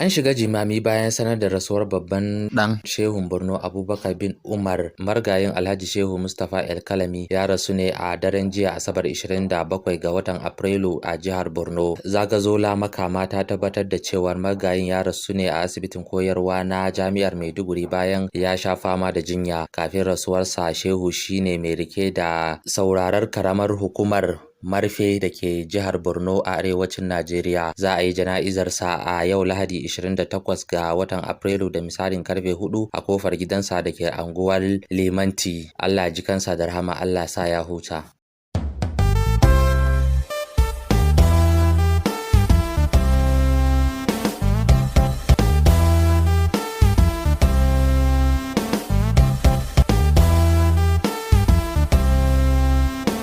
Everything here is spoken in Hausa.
An shiga jimami bayan sanar da rasuwar babban ɗan Shehun Borno, Abubakar bin Umar. Marigayin Alhaji Shehu Mustapha El Kalami ya rasu ne a daren jiya Asabar, 27 ga watan Afrilu, a jihar Borno. Zagazola Makama ta tabbatar da cewar marigayin ya rasu ne a asibitin koyarwa na Jami'ar Maiduguri bayan ya sha fama da jinya. Kafin rasuwarsa, Shehu shine mai rike da saurarar karamar hukumar Marfe da ke jihar Borno a arewacin Najeriya. Za a yi jana'izarsa a yau Lahadi, 28 ga watan Afrilu, da misalin karfe 4 a kofar gidansa da ke anguwar Limanti. Allah ji kansa da rahama, Allah sa ya huta.